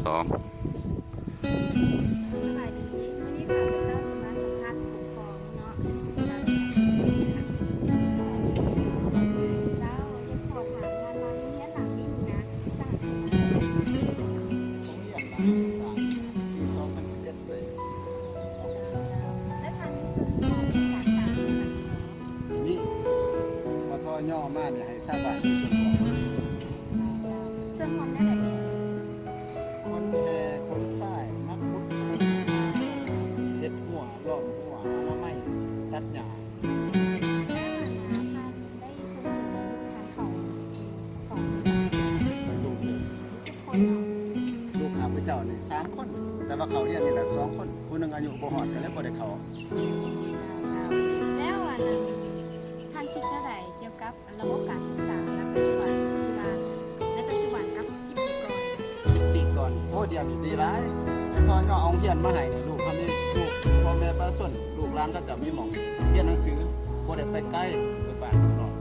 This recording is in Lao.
ສອງ ສະບາຍດີ ມື້ນີ້ຂ້າພະເຈົ້າຈະມາສຳພາດຜູ້ປົກຄອງເນາະ ເຈົ້າ ຢາກຂໍຖາມທ່ານວ່າ ໂຮງຮຽນຫຼັງນີ້ນະ ສ້າງ ໂຮງຮຽນຫຼັງນີ້ສ້າງປີສອງພັນສິບເອັດເລີຍ ເຈົ້າ ແລ້ວທ່ານມີສ່ວນຮ່ວມໃນການສ້າງ ນີ້ ກທຍ ມານີ້ໃຫ້ຊາວບ້ານມີສ່ວນຮ່ວມ ເຈົ້າ ສ່ວນຮ່ວມແນວໃດແດ່? ຂົນແຮ່ ຂົນຊາຍ ມາຂຸດຂຸດ ເຮັດຮົ້ວ ລ້ອມຮົ້ວ ອະນາໄມ ຕັດຫຍ້າ ແລ້ວອັນນ່າ ທ່ານໄດ້ສົ່ງເສີມລູກທ່ານເຂົ້າ ເຂົ້າ ສົ່ງເສີມ ຈັກຄົນເນາະ? ລູກຂ້າພະເຈົ້ານີ້ສາມຄົນ ແຕ່ວ່າເຂົ້າຮຽນນີ້ລະສອງຄົນ ຜູ້ໜຶ່ງອາຍຸບໍ່ຮອດ ກໍເລີຍບໍ່ໄດ້ເຂົ້າ ເຈົ້າ ເຈົ້າ ແລ້ວອັນນັ້ນ ທ່ານຄິດແນວໃດກ່ຽວກັບ ອັນລະບົບການສຶກສານະປັດຈຸບັນ ທີ່ວ່າໃນປັດຈຸບັນກັບສິບປີກ່ອນ? ສິບປີກ່ອນ ໂອ້ ດຽວນີ້ດີຫຼາຍ ແຕ່ພໍຍ້ອນເອົາໂຮງຮຽນມາໃຫ້ນີ້ ລູກເຮົາມີ ລູກ ພໍ່ແມ່ປະຊາຊົນ ລູກຫຼານເຂົາເຈົ້າມີໝ່ອງຮຽນໜັງສື ບໍ່ໄດ້ໄປໄກ ໄປບ້ານຂ້າງນອກ